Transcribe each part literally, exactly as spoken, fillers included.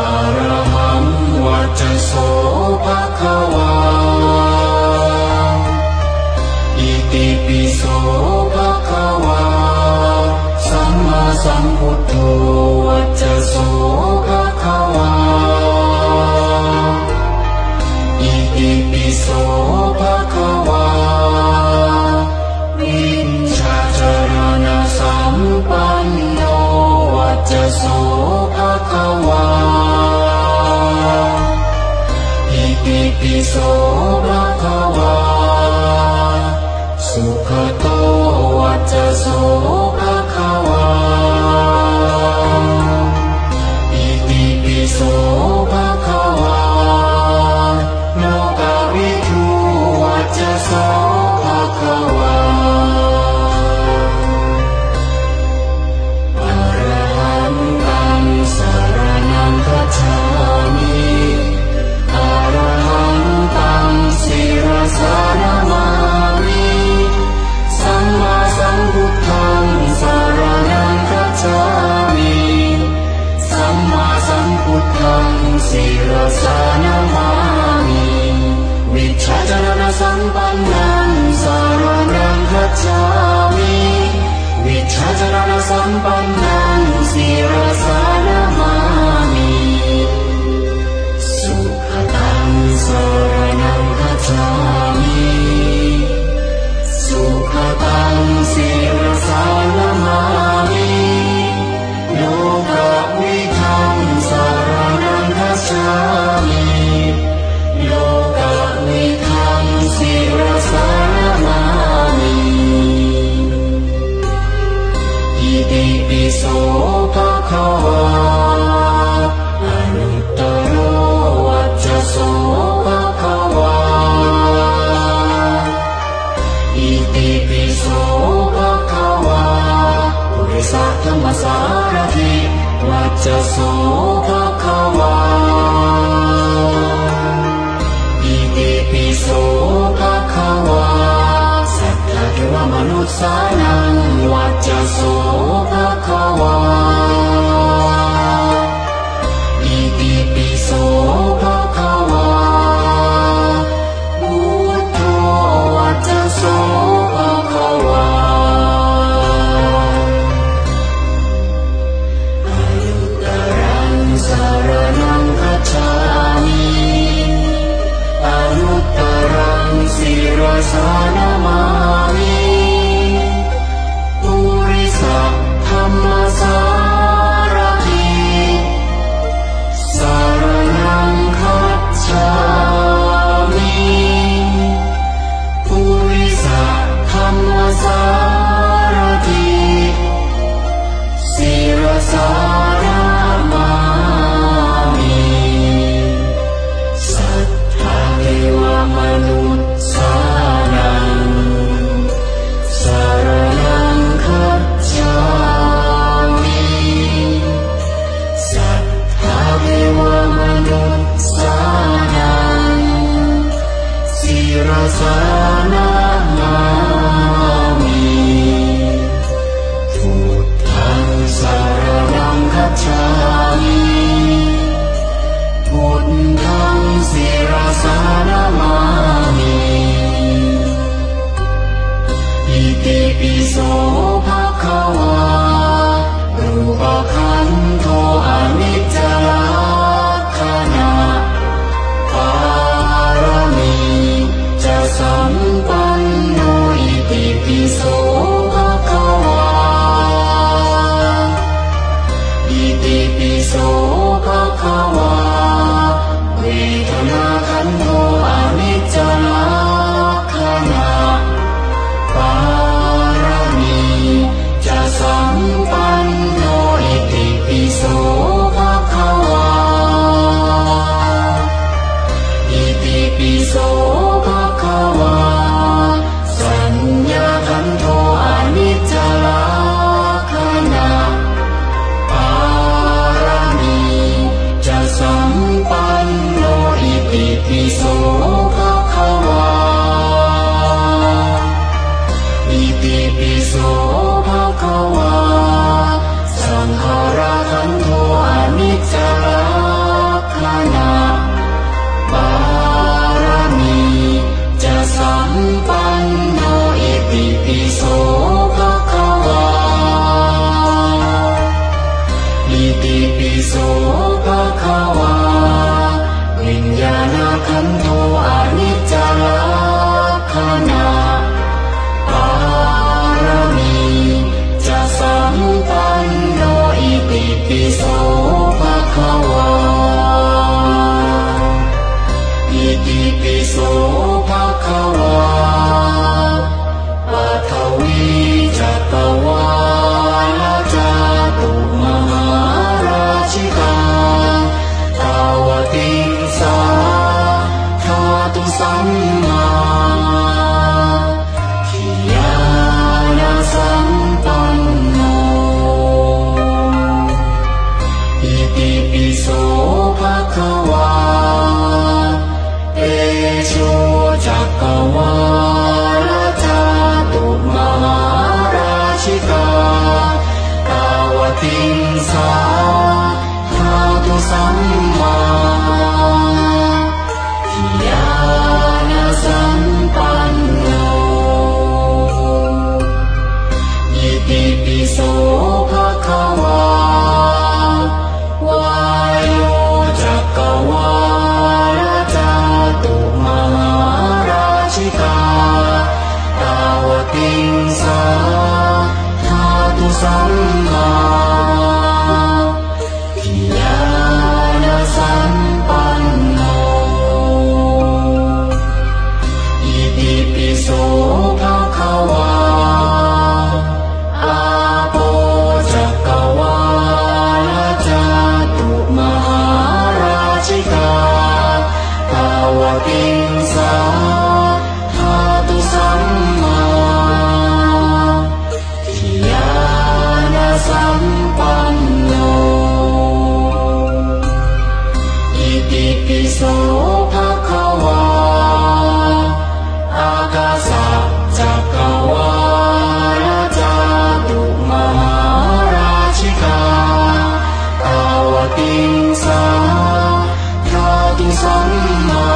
Arahaṃ vacca so bhagavā. Itipi so bhagavā sammāsambuddho vacca so bhagavā. Itipi so bhagavā vijjācaraṇasampanno vacca so bhagavā. Itipi so bhagavā sugato vacca so bhagavā. Itipi so bhagavā lokavidū vacca so bhagavā. Arahantaṃ saraṇaṃ gacchāmi. Arahantaṃ sirasā namāmi. Sammāsambuddhaṃ saraṇaṃ gacchāmi. Sammāsambuddhaṃ sirasā namāmi. Vijjācaraṇasampannaṃ saraṇaṃ gacchāmi. Vijjācaraṇasampannaṃ sirasā namāmi. Sugataṃ saraṇaṃ gacchāmi. Sugataṃ sirasā namāmi. Lokaviduṃ saraṇaṃ gacchāmi. Lokaviduṃ sirasā namāmi. Itipi so bhagavā anuttaro vacca so bhagavā. Itipi so bhagavā purisadammasārathi vacca so bhagavā. Itipi so bhagavā satthā devamanussānaṃ vacca so bhagavā. Itipi so bhagavā buddho vacca so bhagavā. Anuttaraṃ saraṇaṃ gacchāmi. Anuttaraṃ sirasā namāmi. Purisadammasārathi saraṇaṃ gacchāmi. Purisadammasārathi sirasā namāmi. Satthā devamanussānaṃ saraṇaṃ gacchāmi. Satthā devamanussānaṃ sirasā namāmi. Buddhaṃ saraṇaṃ tiṃsa dhātu sammā ñāṇasampanno. Itipi so bhagavā vāyocakkavāḷacātumahārājikā tāvatiṃsā dhātu sammā ñāṇasampanno. Itipi so bhagavā āpocakkavāḷacātumahārājikā tāvatiṃsā dhātu sammā ñāṇasampanno. Itipi so bhagavā ākāsacakkavāḷacātumahārājikā tāvatiṃsā dhātu sammā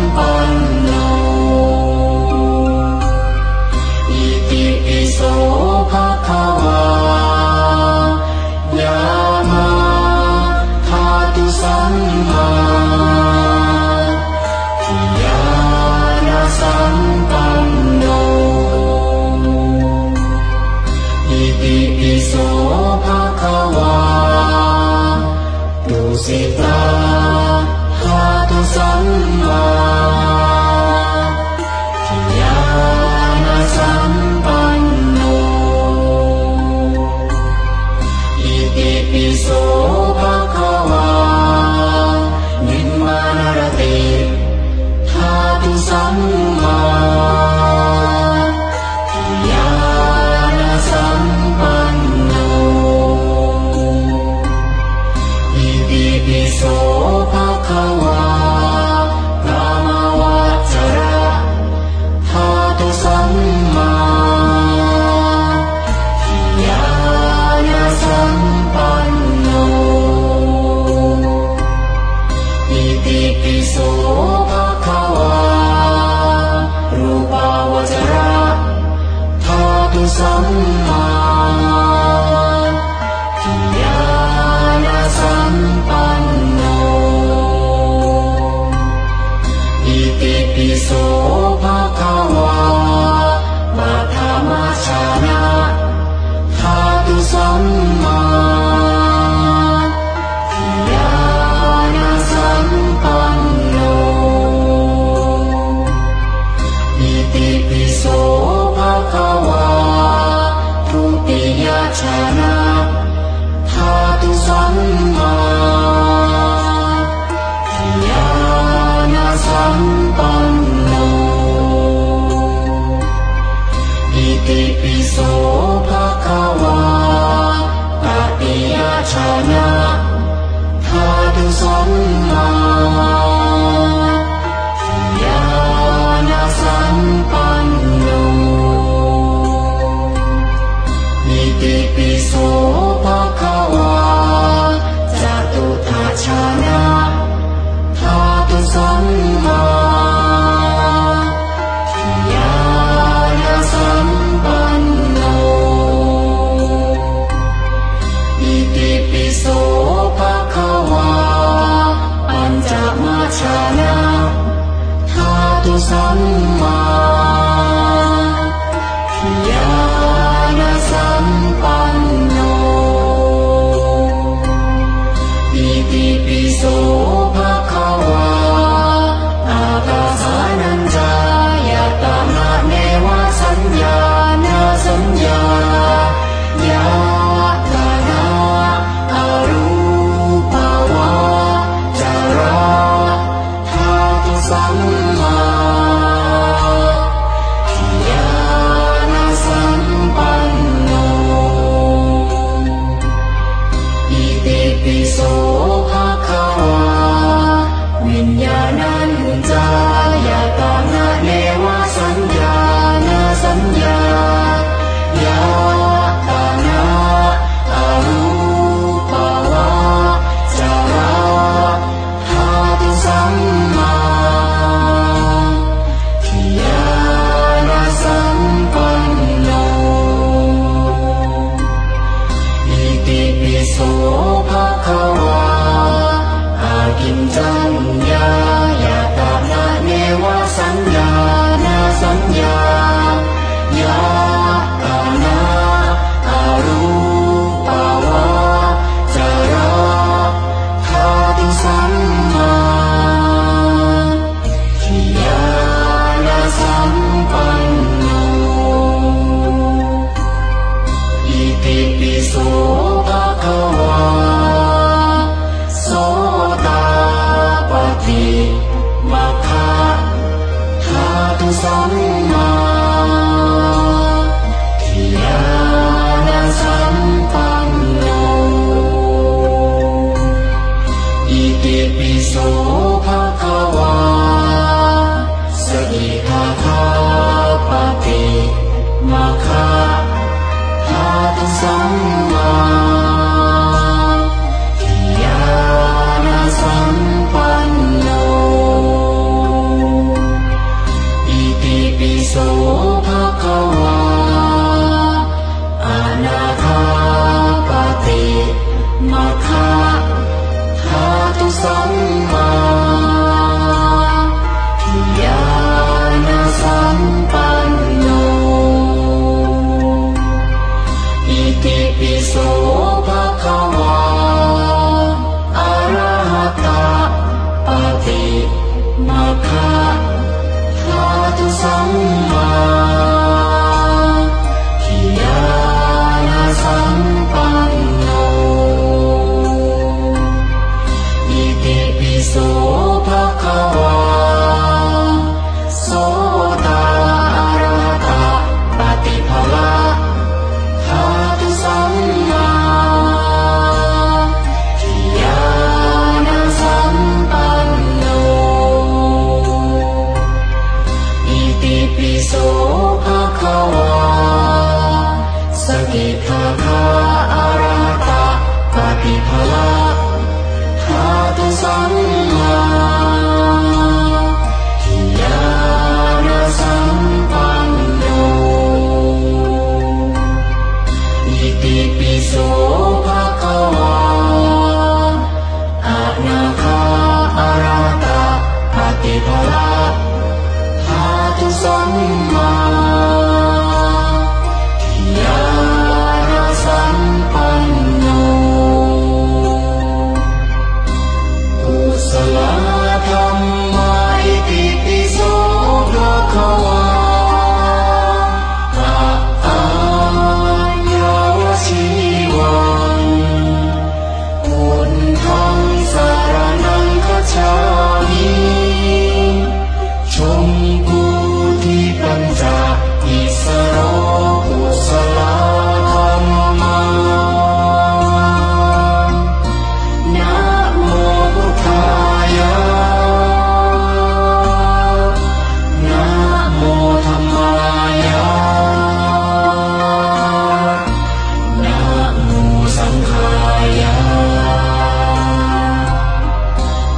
ñāṇasampanno. Itipi so bhagavā yāmā dhātu sammā ñāṇasampanno. Itipi so bhagavā tusitā dhātu sammā ñāṇasampanno. Itipi so bhagavā nimmānaratī dhātu sammā ñāṇasampanno. Itipi so bhagavā kāmāvacara dhātu sammā ñāṇasampanno. Itipi so bhagavā rūpāvacara dhātu sammā ñāṇasampanno. Itipi so bhagavā paṭhamajhāna dhātu sammā ñāṇasampanno. Itipi so bhagavā dutiyajhāna dhātu sammā ñāṇasampanno. Itipi so bhagavā tatiyajhāna dhātu sammā ñāṇasampanno. Itipi so bhagavā catutthajhāna dhātu sammā ñāṇasampanno. Itipi so bhagavā pañcamajhāna dhātu sammā ñāṇasampanno. Itipi so bhagavā ākāsānañcāyatana nevasaññānāsaññāyatana arūpāvacarā dhātu sammā ñāṇasampanno. sammādhyānasampanno. Itipi so bhagavā anāgāppaṭinakkhātadhātu sammādhyānasampanno. Itipi so bhagavā arahattamakkhamatthadhātu sammādhyānasampanno. Itipi so bhagavā sotāarahattappaṭiphalādhātu sammādhyānasampanno. Itipi so bhagavā sakidāgāarahattappaṭiphalādhātu sammādhyānasampanno. Itipi so bhagavā anāgāarahattappaṭiphalādhātu sammādhyānasampanno. Kusalā dhammā. Itipi so bhagavā aññāva jīvaṃ buddhaṃ saraṇaṃ gacchāmi. Jhumpa bodhipañca issaro kusalā dhammā. Namo buddhāya, namo dhammāya, namo saṅghāya.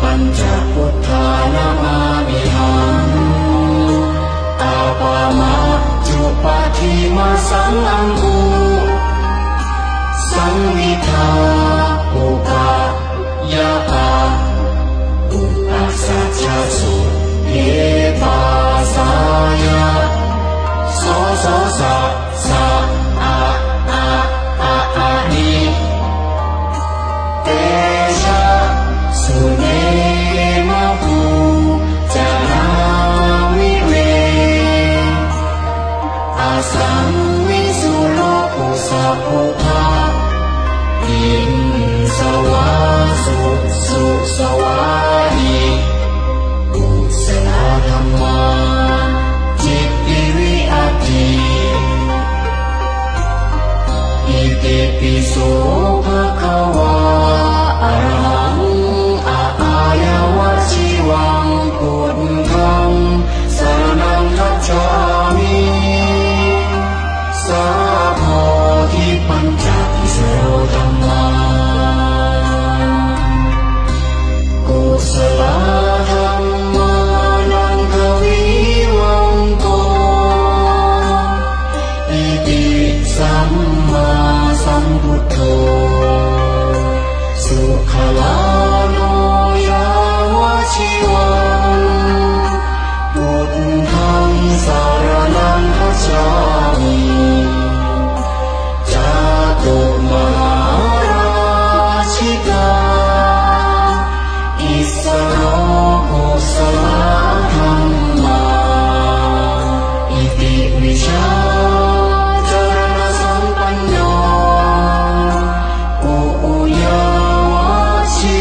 Pañca buddhā namāmihaṃ. Appamāju paṭhima saṅghu saṅmidha upayāpa upasajja suddhe pāsāya so so sa sa a a a a ni tejasune ma bhū janā vire asaṃvisū loku sa buddha in sa vā su su sa vā hi. Kusalā dhammā citti vi atthi. Itipi so bhagavā arahaṃ a āyava jīvaṃ buddhaṃ saraṇaṃ gacchāmi. Sā bodhipañca issaro dhammā. Kusalā dhammā nanda vīvaṅko iti sammāsambuddho. Sugalāno yāva jīvaṃ buddhaṃ saraṇaṃ gacchāmi. Cātummahārājikā issaro kusalā dhammā. Iti vijjācaraṇasampanno u u yāva jī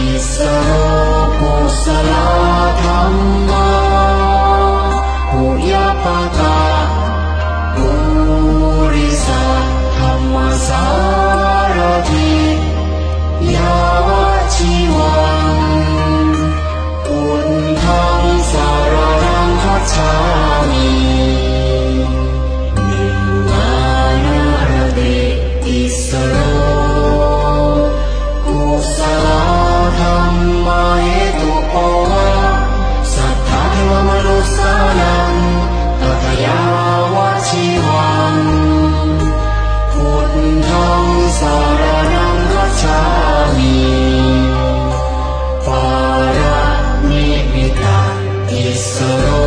Issaro kusalā dhammā, puyappa purisadammasārathi, yāvajīvaṃ buddhaṃ saraṇaṃ gacchāmi. Nimmānarati issaro kusalā dhammā, hetubbho va satthā devamanussānaṃ, tathā yāvajīvaṃ buddhaṃ saraṇaṃ gacchāmi. Paranimmitā issaro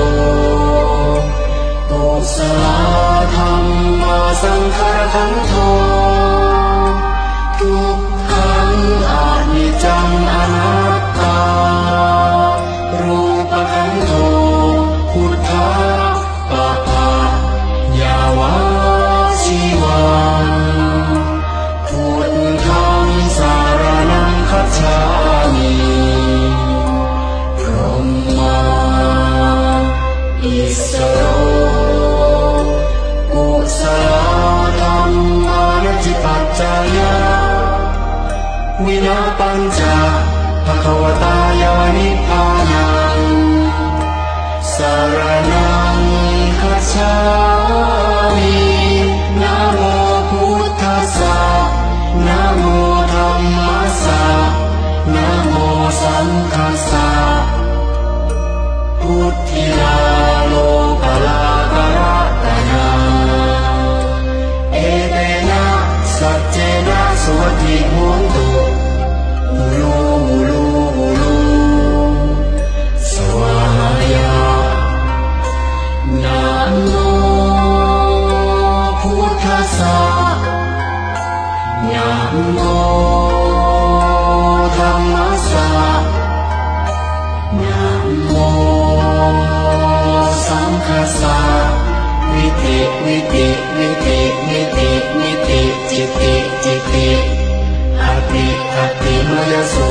kusalā dhammā, saṅkhārakkhandho dukkhaṃ aniccaṃ anattā, rūpakkhandho buddha ppa yāvajīvaṃ buddhaṃ saraṇaṃ gacchāmi. Brahmā issaro kusalā dhammā, na ci paccayā vinā pañca bhagavatā yāva nibbānaṃ saraṇaṃ gacchāmi. Namo buddhassa, namo dhammassa, namo saṅghassa. Buddhilā lokalā palakkhaṇā, etena saccena suvatthi hotu. Ulu ulu ulu svāhāya. Namo buddhassa, namo dhammassa, namo saṅghassa. Viti viti viti viti viti, citi citi, ati ati, mayhasu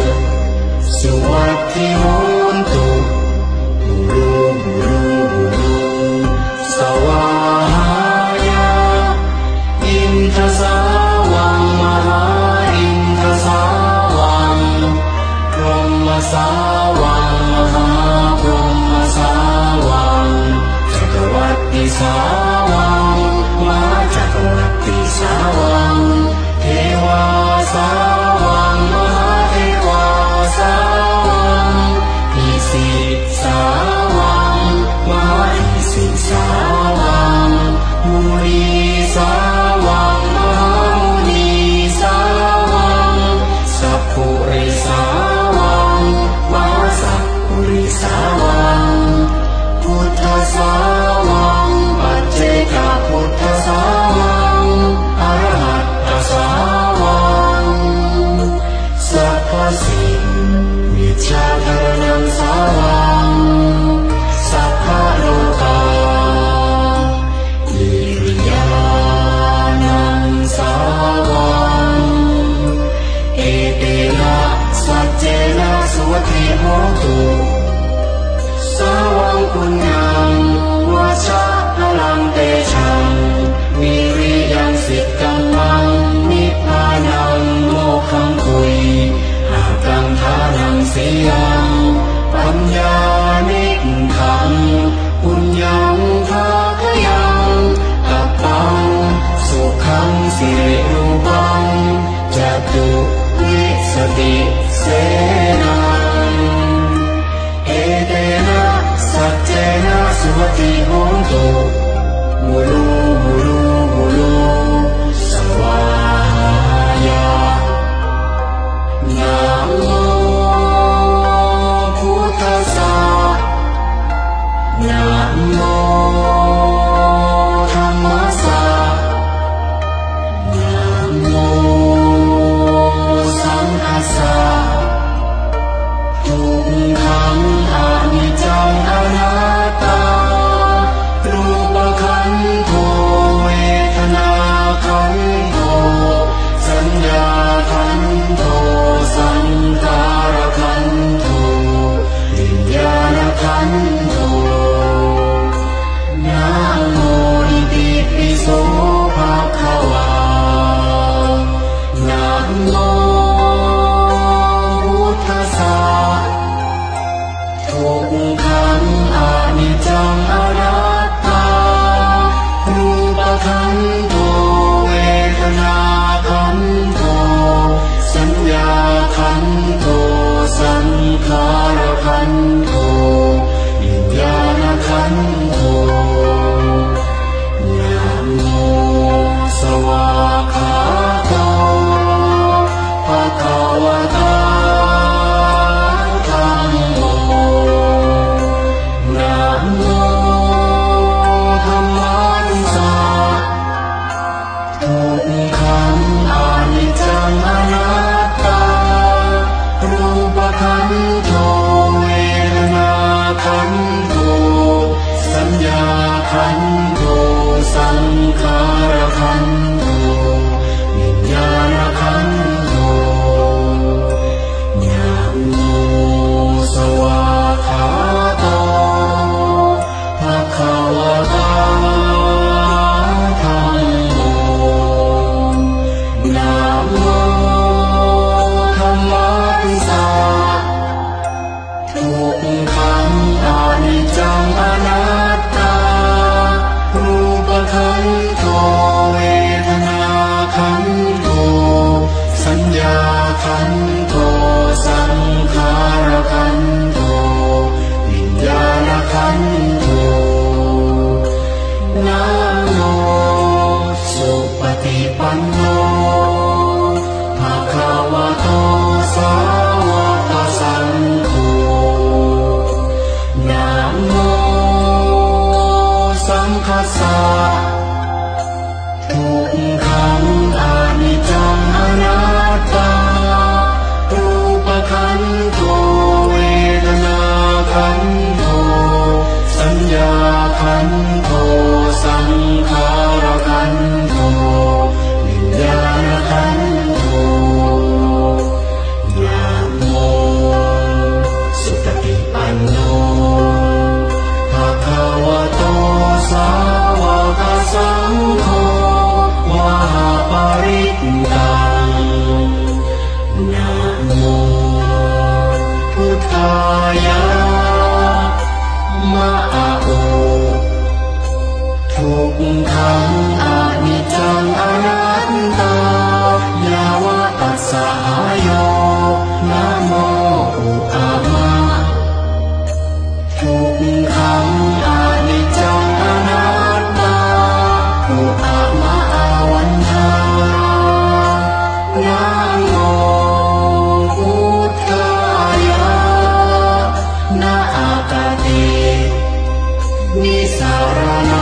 suvatthi hotu. Ulu ulu ulu svāhāya. Indasāvaṃ mahāindasāvaṃ, brahmasāvaṃ mahābrahmasāvaṃ, cakkavattisāvaṃ mahācakkavattisāvaṃ, devāsāvaṃ mahādevāsāvaṃ, isi sāvaṃ mahāisisāvaṃ, munisāvaṃ mahāmunisāvaṃ, sappurisāvaṃ mahāsappurisāvaṃ, buddhasāvaṃ paccekabuddhasāvaṃ, arahattasāvaṃ khandho saṅkhārakhandho viññāṇakhandho. Namo supaṭipanno bhagavato sāvakasaṅgho. Namo saṅghassa. Dukkhaṃ aniccaṃ anattā, rūpakkhandho vedanākkhandho saññākkhandho saṅkhārakhandho viññāṇakhandho. Namo supaṭipanno bhagavato sāvakasaṅgho, vāhaparittaṃ. Namo buddhāya, ma a u. Dukkhaṃ aniccaṃ anattā, yāva tassa āyo, namo u a ma. Dukkhaṃ aniccaṃ anattā, u a ma a vaññā. Namo buddhāya, na a ka ti. Nisaraṇa